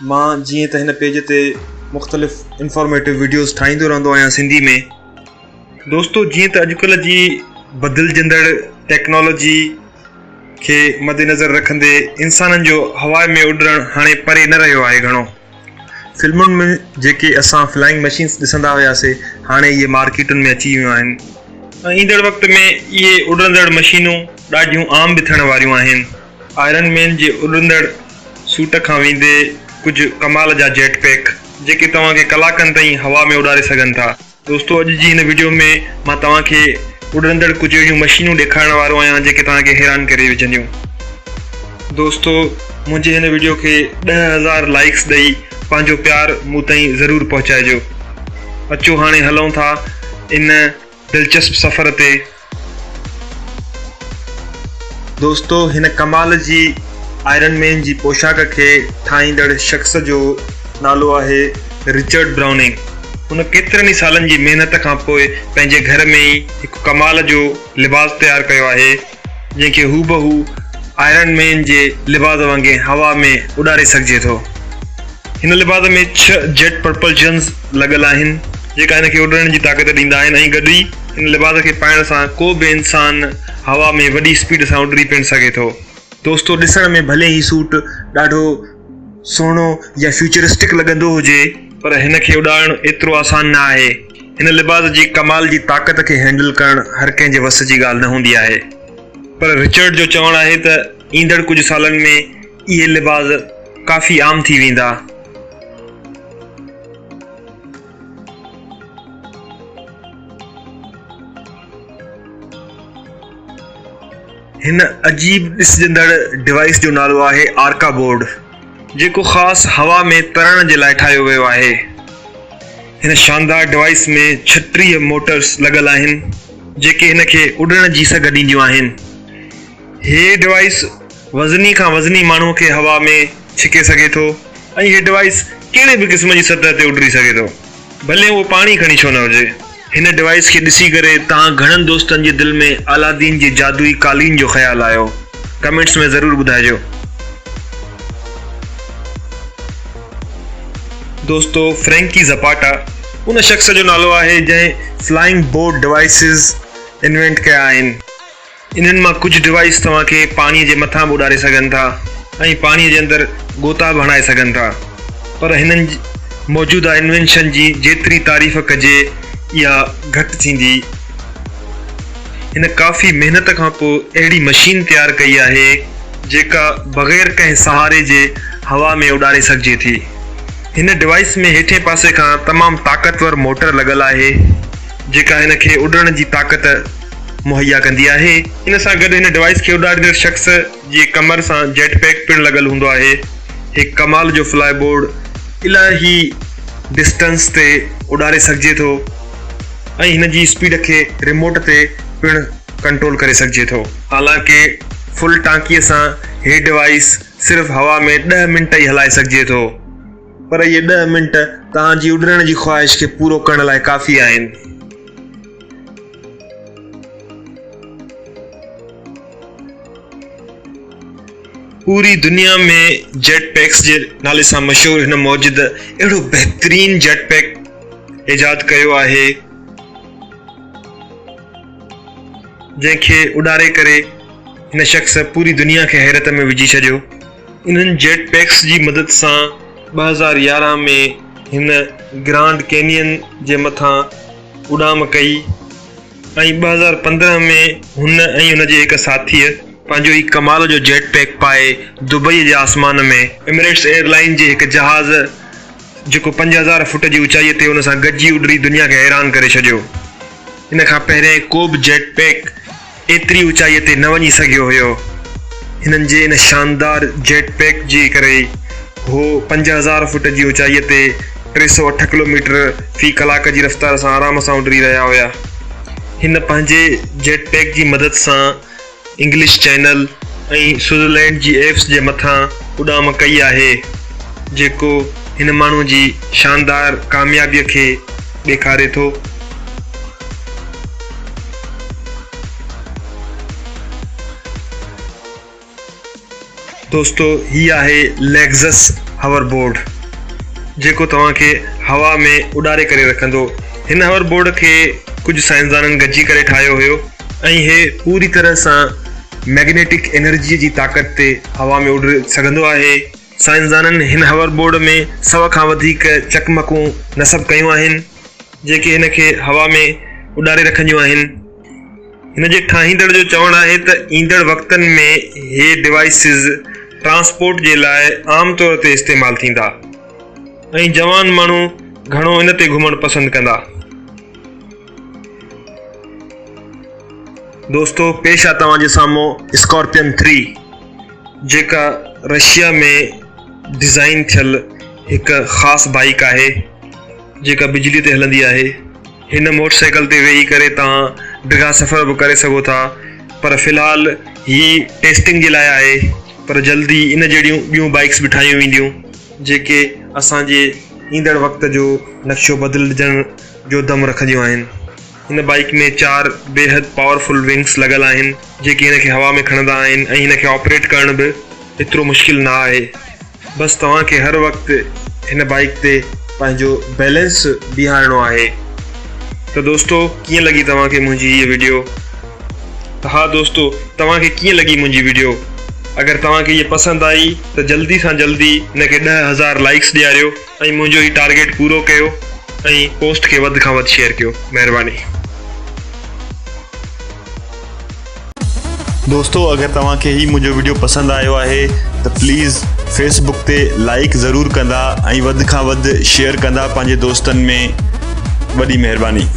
مان جيئن ته هن پيج تي مختلف انفارميٽو وڊيوز ٺاهيندو رهندو آهيان سنڌي ۾. دوستو جيئن ته اڄڪلهه جي بدلجندڙ ٽيڪنالاجي کي مدنظر رکندي انسانن جو هوا ۾ اڏرڻ هاڻي پري نه رهيو آهي گهڻو. فلمن ۾ جيڪي اسان فلائنگ مشينس ڏسندا هياسي هاڻي اهي مارڪيٽن ۾ اچي ويون آهن ۽ ايندڙ وقت ۾ اهي اڏرندڙ مشينون ڏاڍيون عام به ٿيڻ واريون آهن. آئرن مين جي اڏرندڙ سوٽ کان ويندي ڪجهه ڪمال جا جيٽ پيڪ جيڪي توهان کي ڪلاڪن تائين هوا ۾ اڏاري سگهن ٿا. دوستو اڄ جي هن وڊيو ۾ مان توهان کي اڏرندڙ ڪجهه اهڙيون مشينون ڏيکارڻ وارو آهيان جيڪي توهان کي حيران ڪري وجهنديون. دوستو منهنجي هن وڊيو کي 10,000 لائيڪس ڏئي پنهنجو پيار مون تائين ضرور پهچائجو. اچو هاڻي هلون ٿا ان دلچسپ سفر تي. دوستو هن ڪمال جي آئرن مين جي پوشاڪ کي ٺاهيندڙ شخص جو نالو آهي رچرڊ برائوننگ. هن ڪيترن ئي سالن جي محنت کان پوء پنهنجي گهر ۾ ئي هڪ ڪمال جو لباس تيار ڪيو آهي جنهن کي هوبهو آئرن مين جي لباس وانگي هوا ۾ اڏاري سگهجي ٿو. هن لباس ۾ ڇهه جيٽ پرپلشنز لڳل آهن، جيڪا هن کي اڏرڻ جي طاقت ڏيندا آهن ۽ گڏ ئي هن لباس کي پائڻ سان ڪو به انسان هوا ۾ وڏي اسپيڊ سان اڏري پڻ سگهي ٿو. دوستو ڏسڻ ۾ ڀلي هي سوٽ ڏاڍو سهڻو يا فيوچرسٽڪ لڳندو هجي پر هن کي اڏارڻ ايترو آسان نه آهي. هن لباس جي ڪمال جي طاقت کي هينڊل ڪرڻ هر ڪنهن جي وس جي ڳالهه نه هوندي آهي. پر رچرڊ جو چوڻ آهي ته ايندڙ ڪجهه سالن ۾ اهي لباس ڪافي عام ٿي ويندا. هن عجيب ڏسجندڙ ڊوائيس جو نالو آهي آرڪا بورڊ، جيڪو خاص هوا ۾ ترڻ جي لاء ٺاهيو ويو آهي. هن شاندار ڊوائيس ۾ 36 موٽرز لڳل آهن، جيڪي هن کي اڏڻ جي سگهه ڏينديون آهن. هي ڊوائيس وزني کان وزني ماڻهو کي هوا ۾ ڇڪي سگهي ٿو ۽ هي ڊوائيس ڪهڙي به قسم جي سطح تي اڏري سگهي ٿو ڀلي اهو پاڻي کڻي ڇو نه هجي. هن ڊوائيس کي ڏسي ڪري توهان گهڻن دوستن جي دل ۾ عالادين جي جادوئي قالين جو خيال آيو؟ ڪمينٽس ۾ ضرور ٻڌائجو. دوستو فرينڪي زپاٽا ان شخص جو نالو آهي جنهن فلائنگ بوٽ ڊوائيسز انوينٽ ڪيا آهن. انهن مان ڪجهه ڊوائيس توهان کي پاڻي جي مٿان به اڏاري سگهن ٿا ۽ پاڻي جي اندر غوطا به هڻائي سگهن ٿا پر هنن موجوده انوينشن جي جيتري تعريف ڪجي اها گهٽ ٿيندي. هن ڪافي محنت کان پوء اهڙي مشين تيار ڪئي آهي جيڪا بغير ڪنهن سهاري جي هوا ۾ اڏاري سگهجي ٿي. هن ڊوائيس ۾ هيٺين پاسي کان تمام طاقتور موٽر لڳل آهي جيڪا هن کي اڏڻ جي طاقت مهيا ڪندي آهي. ان سان گڏ هن ڊوائيس کي اڏاريندڙ شخص جي ڪمر سان جيٽ پيڪ پڻ لڳل هوندو آهي. هي ڪمال جو فلائي بورڊ الاهي ڊسٽنس تي اڏاري سگهجي ٿو ۽ هن جي اسپيڊ کي ريموٽ تي پڻ ڪنٽرول ڪري سگهجي ٿو. حالانڪه فل ٽانڪي سان هي ڊوائيس صرف هوا ۾ ڏهه منٽ ئي هلائي سگهجي ٿو پر اهي ڏهه منٽ توهان جي اڏرڻ جي خواهش کي پورو ڪرڻ لاء ڪافي آهن. پوري دنيا ۾ جيٽ پيڪس جي نالي سان مشهور هن موجد اهڙو بهترين جيٽ پيڪ ايجاد ڪيو آهي جنهن کي اڏاري ڪري هن شخص پوري دنيا کي حيرت ۾ وجهي ڇڏيو. انهن جيٽ پيڪس جي مدد سان 2011 ۾ هن گرانڊ ڪينين جي مٿان اڏام ڪئي ۽ 2015 ۾ هن ۽ هن جي هڪ ساٿيء پنهنجو هي ڪمال جو جيٽ پيڪ پائي دبئي جي آسمان ۾ ايمريٽس ايئر لائن جي هڪ جهاز جيڪو 5000 فٽ جي اوچائيء تي ان سان گڏجي اڏري دنيا کي حيران ڪري ڇڏيو. ان کان پهرين ڪو به جيٽ پيڪ ايتري اوچائيء تي نه وڃي سگهيو هيو. هنن جي ان شاندار جيٽ پيڪ جي ڪري هو 5000 فٽ جي اوچائيء تي 308 ڪلوميٽر في ڪلاڪ جي رفتار سان آرام سان اڏري رهيا هيا. هن پنهنجي جيٽ پيڪ جي مدد سان انگلش چينل ۽ سوئٽزرلينڊ جي ايپس جي مٿان اڏام ڪئي آهي، جيڪو هن ماڻهو جي شاندار ڪاميابيء کي ڏيکاري ٿو. دوستو هي آهي ليگزس هاور بورڊ جيڪو توهان کي هوا ۾ اڏاري ڪري رکندو. هن هاور بورڊ کي ڪجهه سائنسدانن گڏجي ڪري ٺاهيو هيو ۽ هي پوري طرح سان ميگنيٽڪ انرجي جي طاقت تي هوا ۾ اڏري سگهندو آهي. سائنسدانن هن هاور بورڊ ۾ سو کان وڌيڪ چقمقون نصب ڪيون آهن جيڪي هن کي هوا ۾ اڏاري رکنديون آهن. هن جي ٺاهيندڙ جو چوڻ آهي ته ايندڙ وقتن ۾ هي ڊوائيسز ٽرانسپورٽ جي لاء عام طور تي استعمال ٿيندا ۽ جوان ماڻهو گهڻو ان تي گهمڻ پسند ڪندا. دوستو پيش آ توهان جي سامهون اسڪارپين ٿري جيڪا رشيا ۾ ڊزائين ٿيل هڪ خاص بائيڪ آهي جيڪا بجلي تي هلندي آهي. هن موٽر سائيڪل تي ويهي ڪري توهان ڊگها سفر به ڪري سگهو ٿا پر في الحال هي ٽيسٽنگ جي لاء آهي پر جلدي ان جهڙيون ٻيون بائيڪس به ٺاهيون وينديون جيڪي اسان جي ايندڙ وقت جو نقشو بدلجڻ جو دم رکنديون آهن. هن بائيڪ ۾ چار بيحد پاورفل ونگس لڳل آهن جيڪي هن کي هوا ۾ کڻندا آهن ۽ هن کي آپريٽ ڪرڻ به ايترو مشڪل نه آهي. بس توهان کي هر وقت هن بائيڪ تي پنهنجو بيلنس بيهارڻو آهي. ته دوستو ڪيئن لڳي توهان کي منهنجي هيء وڊيو. ته ها دوستو توهان کي ڪيئن لڳي منهنجي وڊيو اگر توهان کي هيء پسند آئي ته جلدي سان جلدي هن کي 10,000 لائيڪس ڏياريو ۽ منهنجو هي ٽارگيٽ پورو ڪيو ۽ پوسٽ کي وڌ کان وڌ شيئر ڪيو مهرباني. دوستو اگر توهان کي هي منهنجو وڊيو پسند آيو آهي ته پليز فيس بڪ تي لائيڪ ضرور ڪندا ۽ وڌ کان وڌ شيئر ڪندا پنهنجي دوستن ۾ وڏي مهرباني.